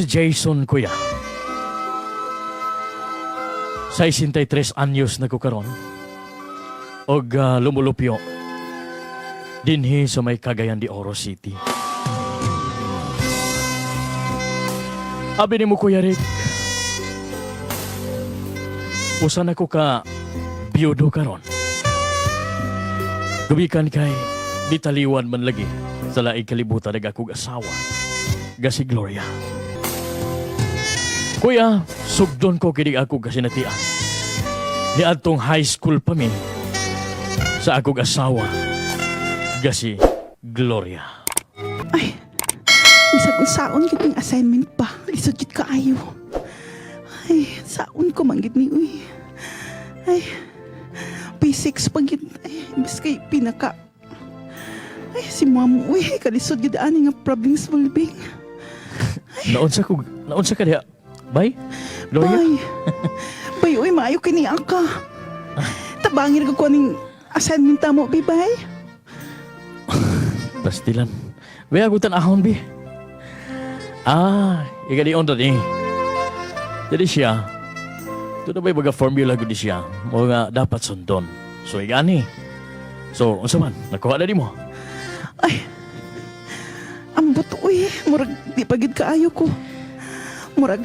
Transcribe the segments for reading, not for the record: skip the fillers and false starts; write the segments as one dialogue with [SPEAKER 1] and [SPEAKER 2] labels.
[SPEAKER 1] Si Jason, kuya. 63 anyos na ko karon. Og lumulupyo dinhi sa may Cagayan de Oro City. Abi nimo, Kuya Rick, usa na ko ka biyudo karon. Gumikan kay bitaliwan man lagi sa laing kalibutan nag akong asawa, ga si Gloria. Kuya, sugdon ko kini ako kasinatian. Ni adtong high school pa mi sa akong asawa, ga si Gloria.
[SPEAKER 2] Ay, bisag unsaon gid ning assignment pa. Lisod gid kaayo. Ay, saon ko man gid ni uy. Ay, P6 pa gid. Ay, imbis kay pinaka. Ay, si ma'am uy, kalisod gid ani nga problem solving.
[SPEAKER 1] Naunsa ka diha? Bay? Gloria?
[SPEAKER 2] Bay. Bay, uy, maayo kini ka. Tabangin ko aning assignment ta mo, bi, bay.
[SPEAKER 1] Pastilan. Bay, ako tan-ahon, bi. Ah, igalion ta ni. Jadi siya, ito na ba'y mga formula gud ni siya, mga dapat sundon. So, igani. So, unsa man, nakuha na nimo?
[SPEAKER 2] Ay, ambot uy, murag di pa gid kaayo ko. Murag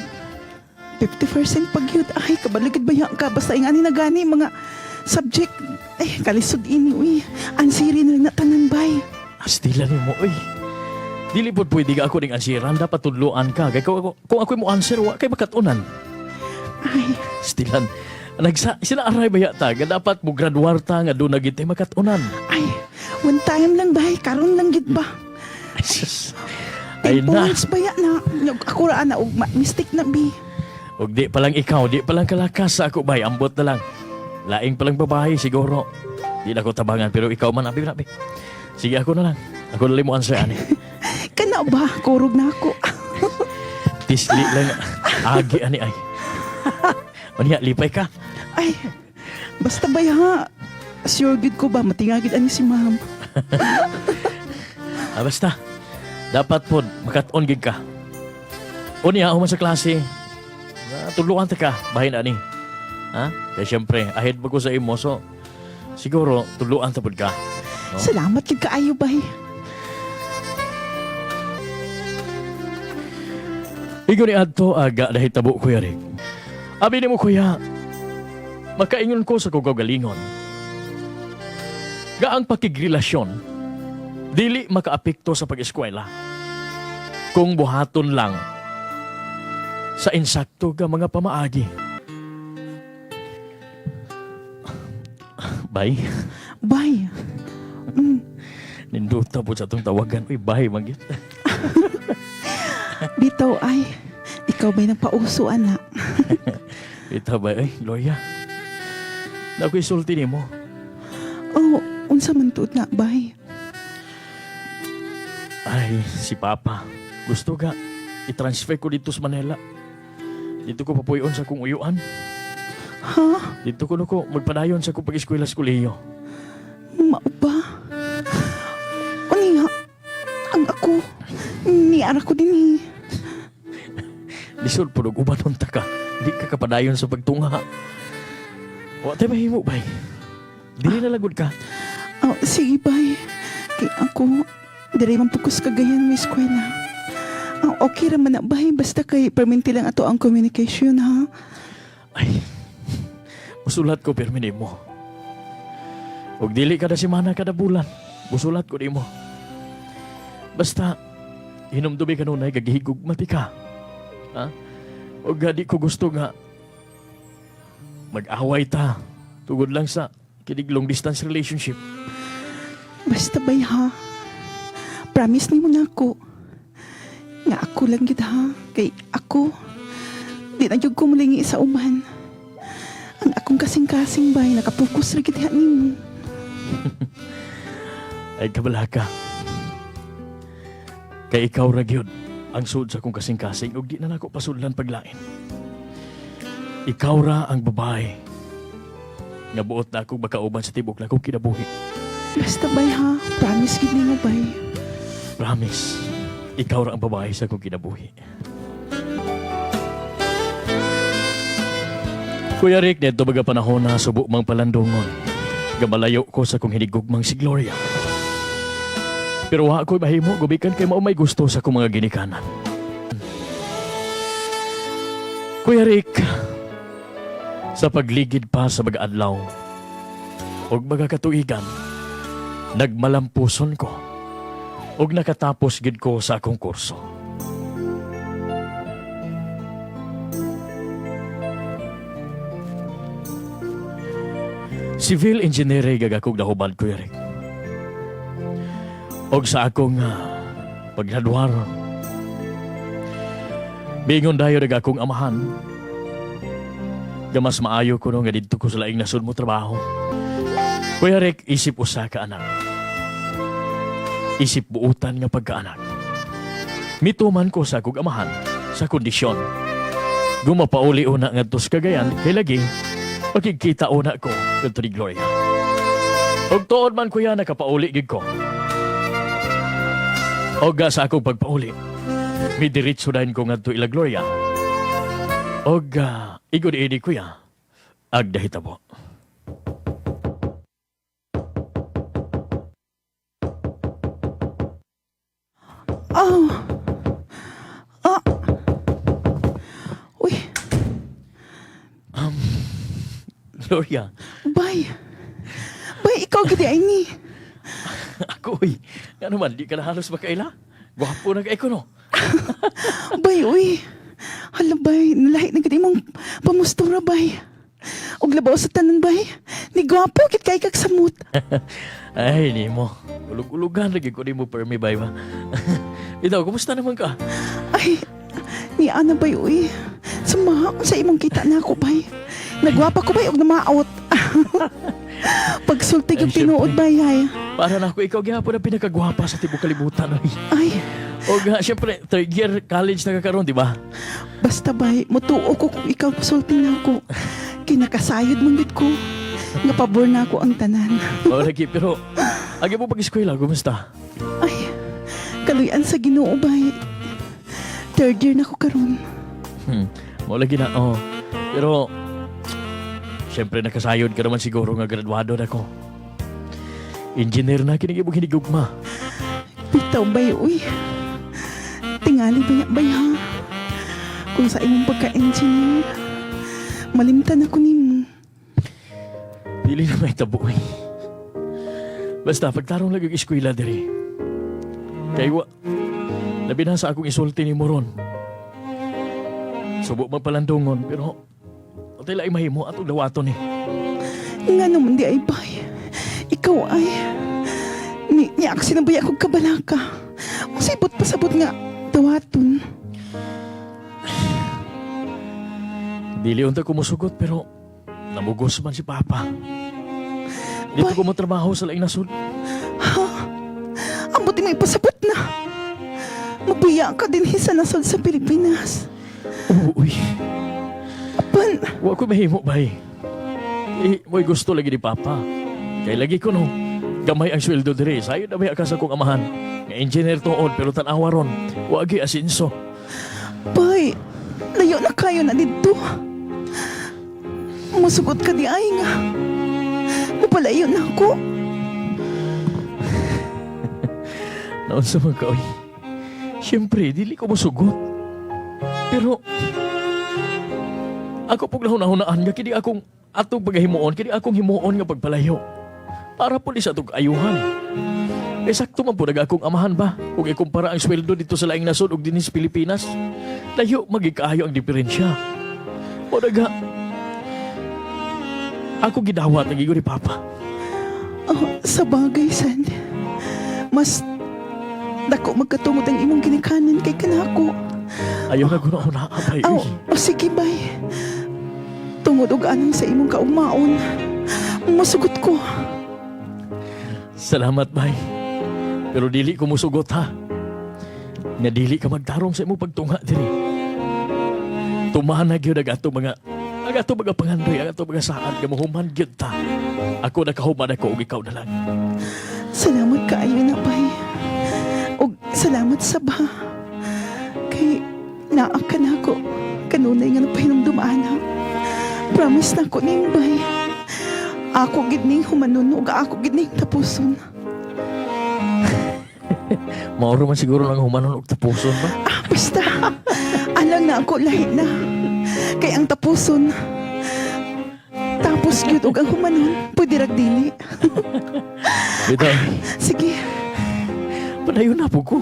[SPEAKER 2] 50% pag yun. Ay, kabaligid ba yan ka? Basta ingani na gani mga subject. Ay, kalisod ini uy. Ansiri na lang na tanan bay.
[SPEAKER 1] Astila nimo, uy. Dili pod pwede ka ako ning ansiran, dapat tudloan ka. Kay kung ako mo answer, wa kay makatunan.
[SPEAKER 2] Ay,
[SPEAKER 1] Stilan. Nagsa, sila aray ba yata? Nga dapat mo graduar ta nga doon na gid tay makatunan.
[SPEAKER 2] Ay, one time lang bay. Karon lang gid ba?
[SPEAKER 1] Ay, sus. Ay
[SPEAKER 2] 10
[SPEAKER 1] na.
[SPEAKER 2] points ba yan na? Ako ra na og mistake na bi.
[SPEAKER 1] Og di pa lang ikaw, di pa lang kalakas sa ako bay, ambot na lang. Laing pa lang babae siguro. Di na ko tabangan pero ikaw man abi abi. Sige, ako na lang. Ako na lang mo answer ani.
[SPEAKER 2] Kana ba? Kurog na ako.
[SPEAKER 1] Tisli lang agi ani ay. Unya, lipay ka.
[SPEAKER 2] Ay, basta bay ha. Sure gid ko ba matingagid ani si ma'am.
[SPEAKER 1] Ah, basta. Dapat pod makat-on gid ka. Unya, human sa klase. Tudloan ta ka bahin ani. Ha? Kaya syempre, ahead pa ko sa imo so siguro tudloan ta pod ka. No?
[SPEAKER 2] Salamat gid kaayo bay.
[SPEAKER 1] Igo ni adto aga nahitabo, Kuya Rick. Abi nimo, kuya, makaingon ko sa kong kaugalingon ga ang pakigrelasyon dili makaapekto sa pag-eskwela kung buhaton lang sa insakto ga mga pamaagi. Bay,
[SPEAKER 2] Bay.
[SPEAKER 1] Ninduta po sa atong tawagan. Uy, bay, magyot.
[SPEAKER 2] Bitaw ay. Ikaw ba'y nagpauso, ana?
[SPEAKER 1] Ito ba, ay, Gloria. Nako'y sulti nimo.
[SPEAKER 2] Oh, unsa man tuod na, bay?
[SPEAKER 1] Ay, si Papa. Gusto ka i-transfer ko dito sa Manila. Dito ko papuyon sa kong uyuan.
[SPEAKER 2] Ha?
[SPEAKER 1] Dito ko no ko magpadayon sa kong pag-eskwela sa kolehiyo.
[SPEAKER 2] Mao ba? Unya, ang ako, niara ko din eh.
[SPEAKER 1] Lisod po, ubanon ta ka. Di ka kapadayon sa pagtungha. Wa tayo mahimo, bay. Dili na lagod ka.
[SPEAKER 2] Oh, sige, bay. Kay ako, diri man pud ko sa Cagayan may eskwela. Ah, okay ra man na, bay. Basta kay perminti lang ato ang communication, ha?
[SPEAKER 1] Ay, musulat ko pirmi nimo. Ug dili kada semana, kada bulan, musulat ko nimo. Basta, hinumdumi kanunay, gagihigugma ti ka. Ha? Ug di ko gusto nga mag-away ta tugod lang sa kinig long distance relationship.
[SPEAKER 2] Basta bay ha. Promise nimo na ako. Nga ako lang gid ha. Kay ako, di na jud ko mulingi sa uban. Ang akong kasing-kasing bay, nakapokus ra gid ha nimo.
[SPEAKER 1] Ay, kabalaka. Kay ikaw ra gyud ang sud sa akong kasing-kasing ug di na nako pasudlan paglain. Ikaw ra ang babae nga buot na akong makauban sa tibok na akong kinabuhi.
[SPEAKER 2] Basta bay ha, promise gid nimo bay.
[SPEAKER 1] Promise. Ikaw ra ang babae sa akong kinabuhi. Kuya Rick, nito baga panahon na subo mang palandungon. Gamalayo ko sa kong hinigugmang si Gloria. Pero wa ko'y mahimo, gubikan kay mao may gusto sa akong mga ginikanan. Kuya Rick, sa pagligid pa sa mga adlaw ug mga katuigan, nagmalampuson ko ug nakatapos gid ko sa akong kurso. Civil engineering ag akong nahuman, Kuya Rick. Og sa akong paggraduar, bingon dayon ag akong amahan, nga mas maayo ko no nga didto ko sa laing nasod mo trabaho. Kuya Rick, isip usa ka anak. Isip buutan nga pagkaanak. Mituman ko sa akong amahan sa kondisyon. Gumapauli una ngadto sa Cagayan kay lagi makigkita una ko ngadto ni Gloria. Og tuod man, kuya, nakapauli gid ko. Og sa akong pagpauli, midiretso dayon ko ngadto ila Gloria. Og igod ini, kuya, ag dahitabo.
[SPEAKER 2] Oh. Ah. Uy,
[SPEAKER 1] Gloria,
[SPEAKER 2] bay. Bay, ikaw gid ay ni.
[SPEAKER 1] Ako uy. Ano man, di ka na halos makaila. Gwapo na kay ko, no?
[SPEAKER 2] Bay, uy. Hala, bay. Nalahi na gid imong pamustura, bay. Og labaw sa tanan, bay. Ni gwapo gid kay kag samot.
[SPEAKER 1] Ay, ni mo. Ulug-ulugan lagi ko ni mo permi, bay ba? Ikaw, kumusta naman ka?
[SPEAKER 2] Ay, ni ana, bay, uy. Suma sa imong kita na ako, bay. Nagwapa ko, bay, og namaot. Pagsulti
[SPEAKER 1] Ay,
[SPEAKER 2] og tinuod,
[SPEAKER 1] syempre.
[SPEAKER 2] bay, ay.
[SPEAKER 1] Para na ako, ikaw gihapon ang pinakagwapa sa tibok kalibutan. Ay.
[SPEAKER 2] Ay,
[SPEAKER 1] O nga, syempre, third year college na ka karon, di ba?
[SPEAKER 2] Basta, bay, mutuo ko kung ikaw musulti na ako. Kinakasayod man gid ko. Nga pabor na ako ang tanan.
[SPEAKER 1] O, lagi, pero, agi mo pag-eskwela, kumusta?
[SPEAKER 2] Ay, kaluyan sa Ginoo, bay. Third year na ko karon.
[SPEAKER 1] Mo lagi na, oh. Pero, syempre, nakasayod ka naman siguro nga graduado na ko. Engineer na, kinigibog hinigugma.
[SPEAKER 2] Bitaw, bay, uy. Tingali bay, bay ha. Kung sa imong pagka-engineer, malimtan ako nimo.
[SPEAKER 1] Dili na may tabo eh. Basta, pagtarong lang yung eskwela diri. Kay wa, labi na sa akong isulti ni Moron. Subo magpalandungon, pero atay laing mahimo atong dawaton eh.
[SPEAKER 2] Nga naman di ay, bay. Ikaw ay. Ni aksi na bay akong kabalaka. Masibot pasabot nga dawaton.
[SPEAKER 1] Dili unta ko musugot pero namugos man si Papa. Dito
[SPEAKER 2] Bay.
[SPEAKER 1] ko mo trabaho sa laing nasod.
[SPEAKER 2] Ha? Ambot mo ipasabot na. Mabuya ka din sa nasod sa Pilipinas.
[SPEAKER 1] Uy,
[SPEAKER 2] Apan,
[SPEAKER 1] wa ko mahimo, bay. Eh, mo'y gusto lagi ni Papa. Kay lagi ko no, gamay ang sweldo dire. Sayo na may akas akong amahan. Nga engineer tuod pero tan-awa ron. Wagi asinso.
[SPEAKER 2] Bay, layo na kayo na dito. Musugot ka di ay nga. Mapalayo na ako.
[SPEAKER 1] Naunsa man ka, oy. Siyempre, dili ko musugot. Pero, ako pong nahuna-hunaan nga kini akong atong paghimuon, kini akong himuon nga pagpalayo. Para po ni sa atong ayuhan. Eh, sakto man po nag akong amahan ba? Kung ikumpara ang sweldo dito sa laing nasod ug dinhi sa Pilipinas, layo magikaayo ang diferensya. O naga, ako gidawat ang ni Papa.
[SPEAKER 2] Oh, sa bagay, San. Mas dako magkatungod ang imong ginikanan kay kanako.
[SPEAKER 1] Ayaw na guna-una, abay.
[SPEAKER 2] Aw, o sige, bay. Tungod og anang sa imong kaugmaon, masugot ko.
[SPEAKER 1] Salamat, bay. Pero dili ko musugot, ha. Nga dili ka magtarong sa imong pagtunga diri. Tumahan na gyud ang ato mga pangandoy, ang ato mga saad nga mahuman gyud ta. Ako nakahuman ako ug ikaw na lang.
[SPEAKER 2] Salamat kaayo na, bay. Og salamat sa ba. Kay naa ka na ako. Kanunay nga napahinumdumaan. Promise na ko ning bay. Ako gid ning humanon ug ako gid ning tapuson.
[SPEAKER 1] Mauro man siguro lang humanon og tapuson ba?
[SPEAKER 2] Ah, basta. Alang na ako lahi na. Kay ang tapuson. Tapos gyud og ang humanon, pwede rag dili.
[SPEAKER 1] Bitaw,
[SPEAKER 2] Sige.
[SPEAKER 1] padayon na po ko.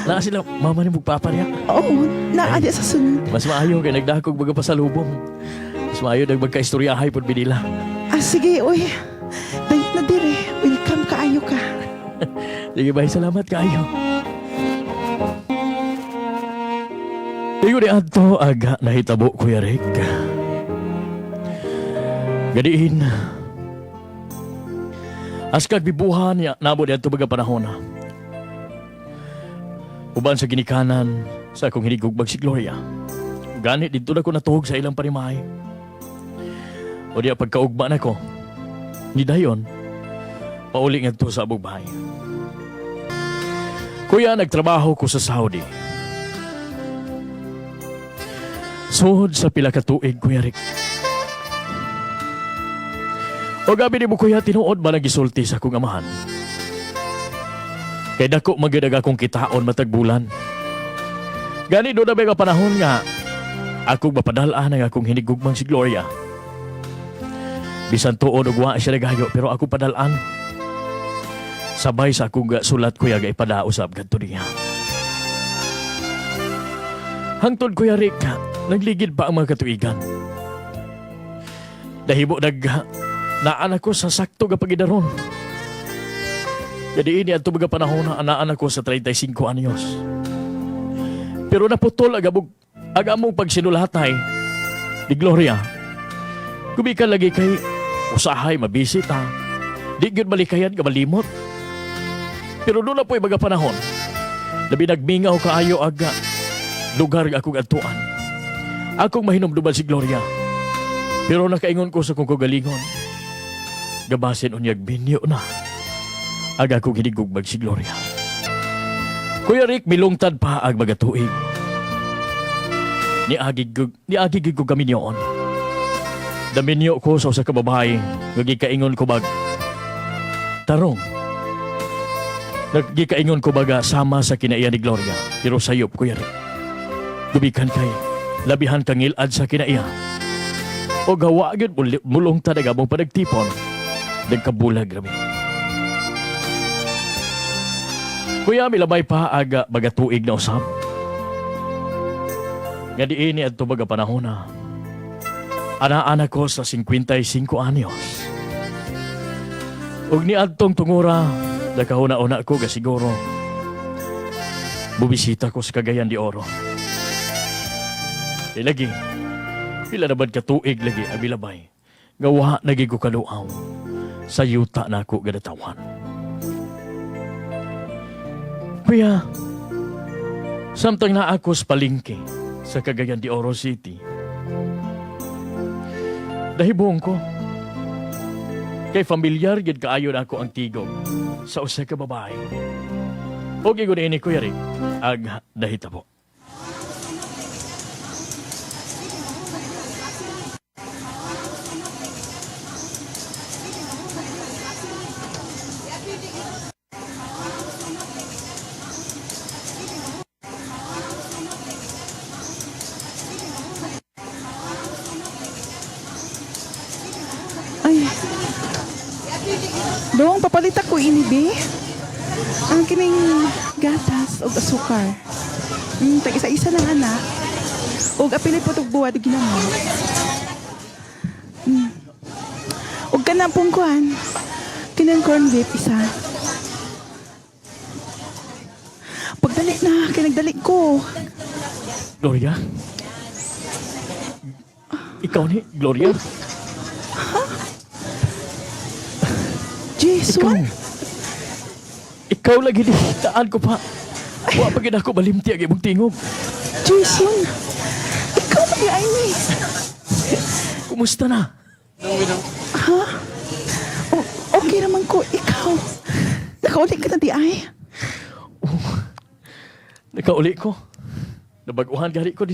[SPEAKER 1] Na sila mama ni mong papa niya.
[SPEAKER 2] Oo, naa di sa sunod.
[SPEAKER 1] Mas maayo kay nagdakog baga pasalubong. Mas maayo nagmagkaistoryahay pod binila.
[SPEAKER 2] Ah, sige, oy. Dayot na dire. Welcome kaayo ka.
[SPEAKER 1] Sige bay, salamat kaayo. Igo ni adto aga nahitabo, Kuya Rick. Gadiin. Askag bibuhan niya nabo diadto baga panahon na. Uban sa ginikanan sa akong hinigugbag si Gloria. Gani didto na ko natuhog sa ilang panimahay. O diya pagkaugma na ko, ni dayon, pauli ngadto sa abog bahay. Kuya, nagtrabaho ko sa Saudi. Suod sa pila ka tuig, Kuya Rick. O gabi ni mo, Kuya, tinuod ba nagisulti sa akong amahan? Kay dako magyud ang akong kitaon matag bulan. Gani doon na ba nga panahon nga akong mapadal-an ang akong hinigugmang si Gloria. Bisan tuod og wa siya nagayo pero ako padal-an. Sabay sa akong sulat, kuya, ga ipadausab kadto niya. Hangtod, Kuya Rick, nagligid pa ang mga katuigan. Dahibo nag naan ako sa sakto ga pagidaron. Jadi ini ato mga panahon na anaan ako sa 35 anyos. Pero naputol ag abog ag among pagsinulatay ni Gloria. Gumikan lagi kay usahay mabisita. Di gyud malikayan nga malimot. Pero doon na po'y mga panahon. Labi nagmingaw kaayo aga lugar nga akong adtuan. Akong mahinumduman si Gloria. Pero nakaingon ko sa kong kagalingon. Gabasin unyag binyo na. Aga akong hinigugmag si Gloria. Kuya Rick, milungtad pa ag mga tuig. Niagi gid ko kami niyoon. Daminyo ko sa usa ka babae, nga gikaingon ko bag. Tarong. Naggikaingon ko baga sama sa kinaiya ni Gloria, pero sayop, Kuya Rick. Gumikan kay labihan kang ilad sa kinaiya. O gawa gyud mulungtad ang among panagtipon. Nagkabulag rami. Kuya, milabay pa aga baga tuig na usab. Nga diini adto baga panahon na. Ana-ana ko sa 55 anyos. Ug niadtong tungura, nakahuna-una ko ga siguro. Bubisita ko sa Cagayan de Oro. Di lagi, pila na bad katuig lagi ang milabay. Nga wa nagi ko kaluaw sa yuta na ako gadatawan. Kuya, samtang naa ako sa palengke sa Cagayan de Oro City, dahibong ko. Kay familiar gid kaayo na ako ang tigog sa usa ka babae. Og ingon ini, Kuya Rick, ag dahitabo.
[SPEAKER 2] Ay. Dong, papalit ako ini, be. Ang kining gatas og asukar. Tag isa-isa lang ana. Og apili po tog buwad ginamo. Og kanang pong kuan. Kinang corn beef isa. Pagdali na, kay nagdali ko.
[SPEAKER 1] Gloria? Ikaw ni, Gloria?
[SPEAKER 2] Jason?
[SPEAKER 1] Ikaw lagi ni, taan ko pa. Wa pa gid ako malimti ang imong tingog.
[SPEAKER 2] Jason! Ikaw ba ay ni?
[SPEAKER 1] Kumusta na?
[SPEAKER 2] O, okay naman ko, ikaw. Nakauli ka na di ay?
[SPEAKER 1] Nakauli ko. Nabaguhan gari ko.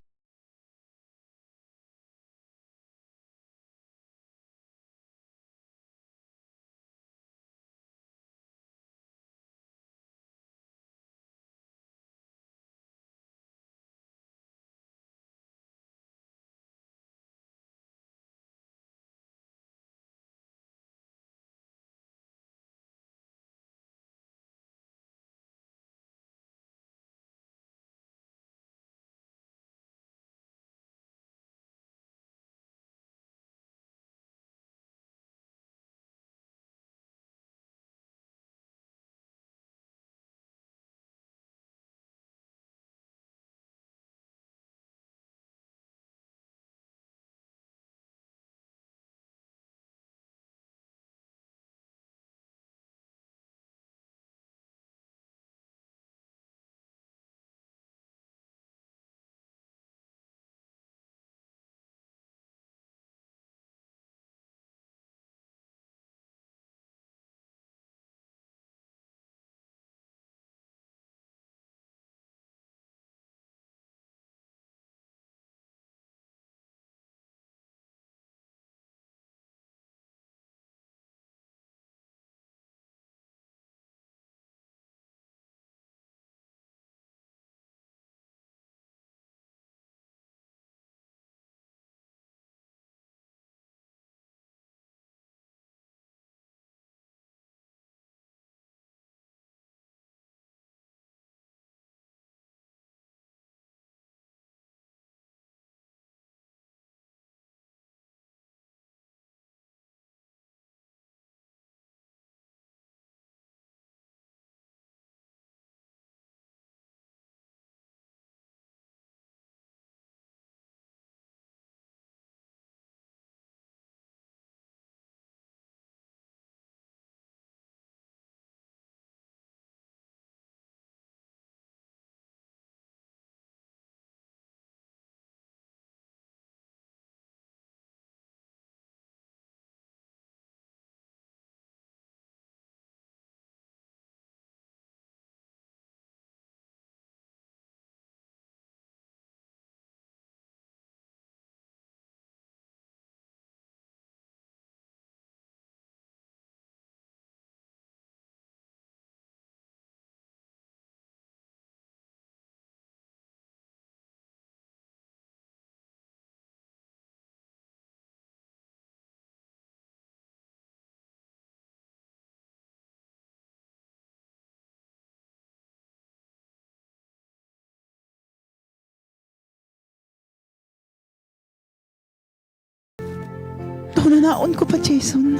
[SPEAKER 2] Tunanaon ko pa, Jason.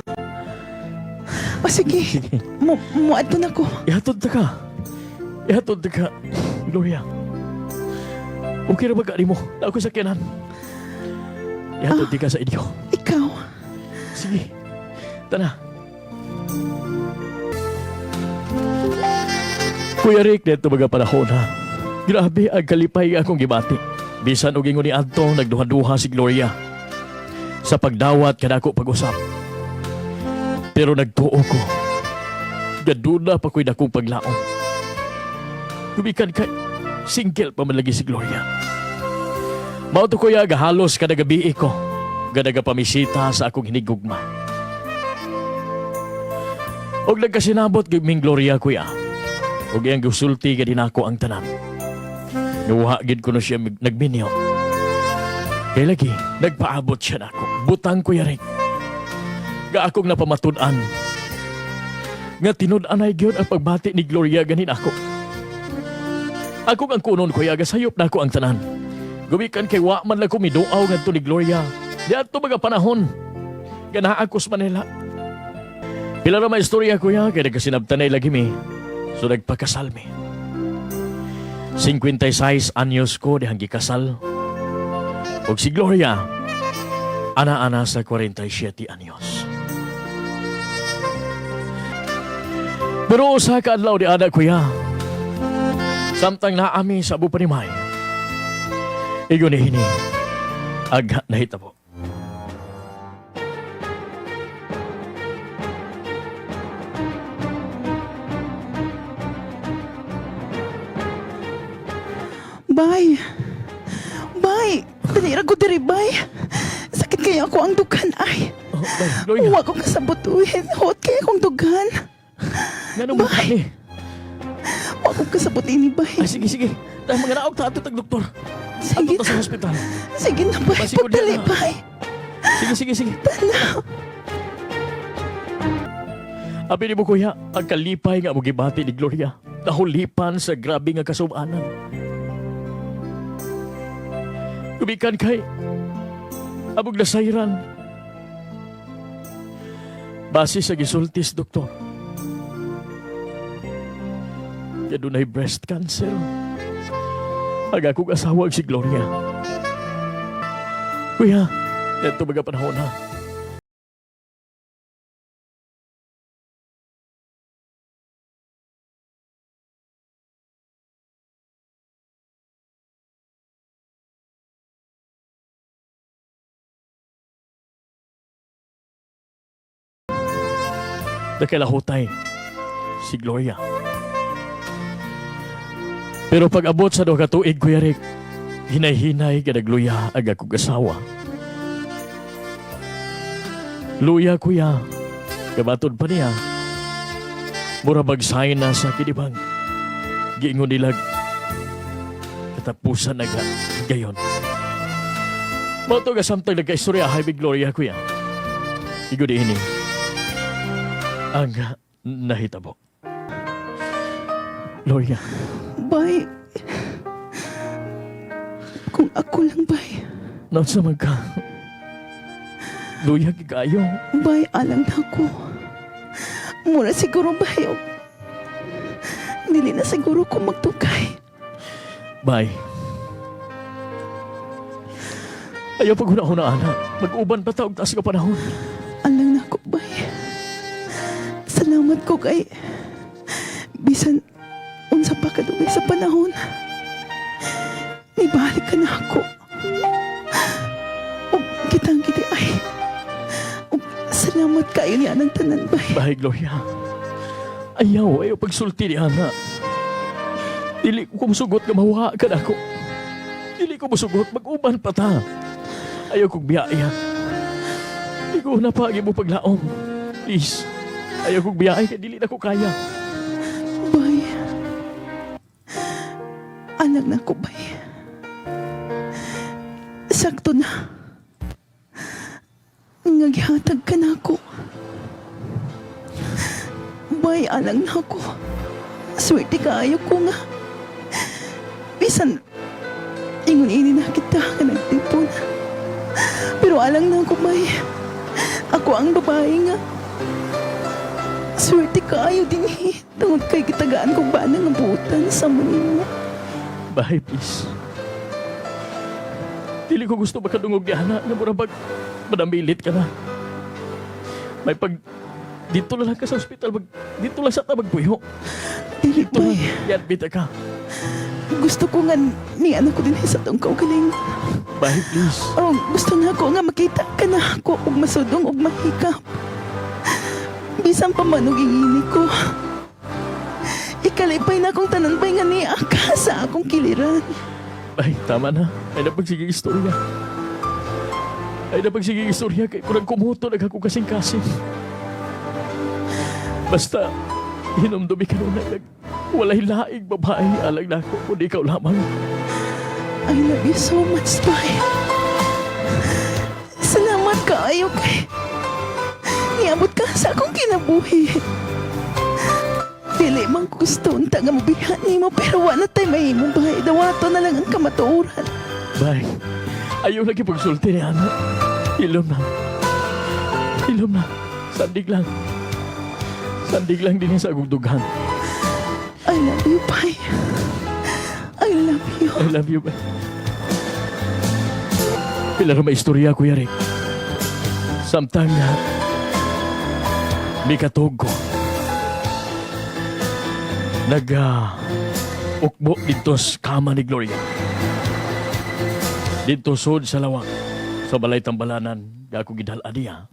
[SPEAKER 2] O sige,
[SPEAKER 1] Sige.
[SPEAKER 2] Muadto na ko.
[SPEAKER 1] Ihatod ta ka. Ihatod ta ka, Gloria. Okay ra ba ka nimo? Ako sa kinan. Ihatod di ka sa inyo.
[SPEAKER 2] Ikaw.
[SPEAKER 1] Sige. Tana. Kuya Rick, dito mga panahon ha. Grabe ang kalipay nga akong gibati. Bisan og ingon ni Adto, nagduha-duha si Gloria. Sa pagdawat kanako pag-usap. Pero nagtuo ko. Gaduna pa ko'y dakong paglaom. Gumikan kay single pa man lagi si Gloria. Mao to kuya, gahalos kada gabi ko. Gadaga pamisita sa akong hinigugma. Og nagkasinabot gyud ming Gloria kuya. Og iyang gusulti gid nako ang tanan. Nuha gid kuno siya nagminyo. Kay lagi nagpaabot siya nako. Butang kuya Rick. Ga akong napamatud-an. Nga tinud-anay gyud ang pagbati ni Gloria ganin ako. Akong ang kunon kuya gasayop nako ang tanan. Gumikan kay wa man lang ko miduaw ngadto ni Gloria. Diadto mga panahon. Ganaa ko sa Manila. Pila ra may istorya kuya kay nagkasinabtanay lagi mi. So nagpakasal mi. 56 anyos ko dihang gikasal. Og si Gloria ana-ana sa 47 anyos. Pero usa ka adlaw di ada kuya. Samtang naami sa Abu Panimay. Igo ni hini. Agha nahitabo.
[SPEAKER 2] Bye. Bye. Dali ra ko diri, bye. Sakit kaya ako ang dughan ay.
[SPEAKER 1] Oh, bay, Gloria.
[SPEAKER 2] Wa ko kasabot uy. Hot kaya akong dughan.
[SPEAKER 1] Ngano mo
[SPEAKER 2] Bay.
[SPEAKER 1] ni?
[SPEAKER 2] Wa ko kasabot ini, bay.
[SPEAKER 1] Ay, sige, sige. Dahil mga naog ta ato tag doktor.
[SPEAKER 2] Sige
[SPEAKER 1] Ato ta sa
[SPEAKER 2] na.
[SPEAKER 1] hospital.
[SPEAKER 2] Sige na, bay.
[SPEAKER 1] Basigod
[SPEAKER 2] Pagdali,
[SPEAKER 1] na.
[SPEAKER 2] bay.
[SPEAKER 1] Sige, sige, sige.
[SPEAKER 2] Tanaw.
[SPEAKER 1] Abi ni mo kuya, ang kalipay nga mo gibati ni Gloria. Nahulipan sa grabe nga kasubanan. Gumikan kay abog nasayran. Base sa gisultis, doktor. Kaya dunay breast cancer. Ang akong asawa ang si Gloria. Kuya, ito mga panahon ha. Nakalahutay si Gloria. Pero pag abot sa duha ka tuig, Kuya Rick, hinay-hinay ka nagluya ang akong asawa. Luya, kuya. Kabatod pa niya. Mura bagsay na sa kinibang. Giingon nilag. Katapusan na ga, gayon. Mao to gasamtang nagkaistorya, hay Gloria, kuya. Igod ini. Ang nahitabo. Gloria,
[SPEAKER 2] Bay. Kung ako lang, bay.
[SPEAKER 1] naunsa man ka. Luya kayo.
[SPEAKER 2] Bay, alang na ako. Mura siguro, bay. Dili na siguro ko magtukay.
[SPEAKER 1] Bye. Ayaw pag huna-huna, ana. Mag-uban pa ta og taas nga panahon.
[SPEAKER 2] Alang na ako, bay. Salamat ko kay bisan unsa pa kadugay sa panahon. Nibalik ka na ako. Ug kitang kiti ay. Ug salamat kayo niya ng tanan, bay.
[SPEAKER 1] Bye, Gloria. Ayaw, ayaw pagsulti ni ana. Dili ko musugot nga mahuha ka na ako. Dili ko musugot, mag-uban pa ta. Ayaw kong biyaya. Di ko na pa ang imong paglaom. Please, ayaw kong biyaya, kay dili na ko kaya.
[SPEAKER 2] Bay. Anak na ko, bay. Sakto na. Nga gihatag ka na ako. Bay, alang na ako. Swerte kaayo ko nga. Bisan, ingon ini na kita nga nagtipon. Pero alang na ako, bay. Ako ang babae nga swerte kaayo dinhi tungod kay gitagaan kog bana nga buotan sa nimo.
[SPEAKER 1] Bye, please. Dili ko gusto makadungog ni ana nga mura bag madamilit ka na. May pag dito na lang ka sa ospital, mag, dito lang sa ta magpuyo.
[SPEAKER 2] Dili
[SPEAKER 1] Dito lang,
[SPEAKER 2] bay.
[SPEAKER 1] i-admit ka.
[SPEAKER 2] Gusto ko nga ni anak ko dinhi sa atong kaugalingon.
[SPEAKER 1] Bye, please.
[SPEAKER 2] Oh, gusto na ako nga makita ka na ako og masudong og mahikap. Bisan pa man og ingini ko. Ikalipay na akong tanan bay nga niya ka sa akong kiliran.
[SPEAKER 1] Ay, tama na. Ay na pagsigig istorya. Ay na pagsigig istorya kay murag kumuto nag ako kasing-kasing. Basta, hinumdumi ka nung nag walay laing babae alang nako kundi ikaw lamang.
[SPEAKER 2] I love you so much, bay. Salamat kaayo kay niabot ka sa akong kinabuhi. Dili man ko gusto unta nga mabihan nimo pero wa na tay mahimo bay. Dawato na lang ang kamatuoran.
[SPEAKER 1] Bay, ayaw lagi pagsulti ni Ana. Hilom na. Hilom na. Sandig lang. Sandig lang din sa akong dughan.
[SPEAKER 2] I love you, bay. I love you.
[SPEAKER 1] I love you, bay. Pila ra may istorya, Kuya Rick. Samtang nga, mikatog ko. Nag, ukbo dito sa kama ni Gloria. Dito sud sa lawak, sa balay tambalanan, nga ako gidal niya.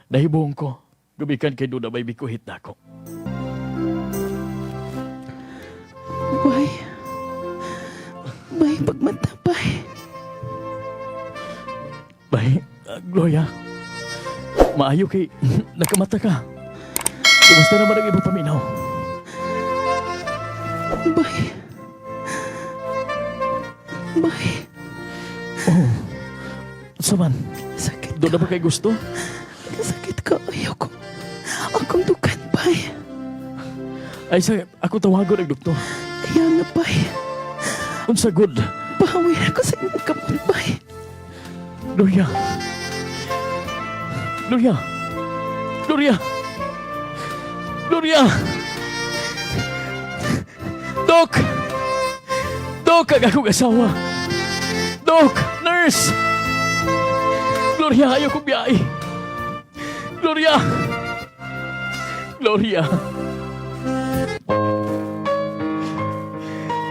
[SPEAKER 1] Nahibong ko, gumikan kay Duda may bikuhit na ako.
[SPEAKER 2] Bay. Bay, pagmata, bay.
[SPEAKER 1] Bay, Gloria, maayo kay nakamata ka. Kumusta naman ang ibang paminaw?
[SPEAKER 2] Bay. Bay.
[SPEAKER 1] Oh, saman,
[SPEAKER 2] Sakit
[SPEAKER 1] doon na
[SPEAKER 2] ka.
[SPEAKER 1] ba kay gusto?
[SPEAKER 2] Sakit ka. Ayoko. Akong dukan, bay.
[SPEAKER 1] Ay, sa, ako tawagon ang doktor.
[SPEAKER 2] Kaya nga, bay.
[SPEAKER 1] Unsa good.
[SPEAKER 2] Bawi ako sa imong kamot, bay.
[SPEAKER 1] Gloria. Gloria. Gloria. Gloria. Dok! Dok, ang akong asawa. Dok! Nurse! Gloria, ayaw kong biyai. Gloria! Gloria!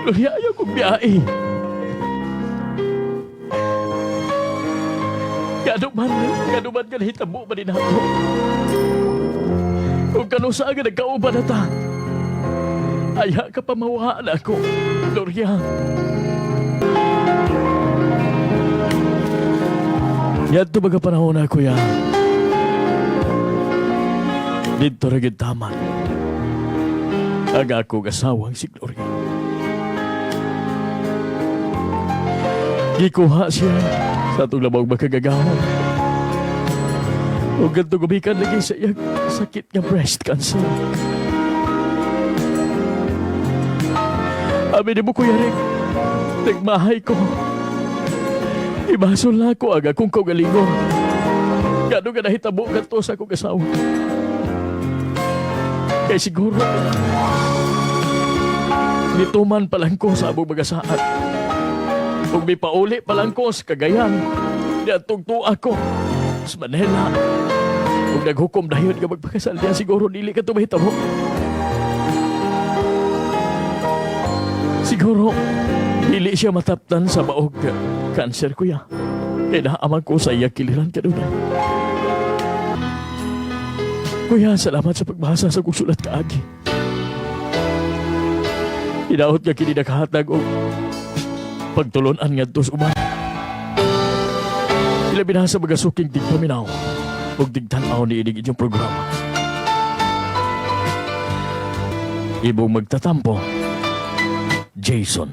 [SPEAKER 1] Gloria, ayaw kong biyai. Gano man ka nahitabo man din ako. Kung kano sa aga nagkauban na ta. Aya ka pa mawaan ako, Gloria. Yadto baga panahon na, kuya. Dito ra gyud taman. Ang akong asawang si Gloria. Gikuha siya sa atong labog makagagahom. Ug kadto gumikan lagi sa iyang sakit nga breast cancer. Abi ni mo, Kuya Rick, nagmahay ko. Ibasol na ako ang akong kaugalingon. Gano ka nahitabo ka to sa akong asawa. Kay siguro, nituman pa lang ko sa abong magasaat. Kung may pauli pa lang ko sa Cagayan, niadtong tuwa ko sa Manila. Kung naghukom dayon ka magpakasal niya, siguro dili ka tumahitabo. Siguro, dili siya mataptan sa baog cancer, kuya. Kaya naamang ko sa iya kiliran kanunay. Kuya, salamat sa pagbasa sa kong sulat kaagi. Hinaot nga kini nakahatag og pagtulunan ngadto sa uban. Ilabi na sa mga suking tigpaminaw ug tigtan-aw ni inig inyong programa. Ibong magtatampo, Jason.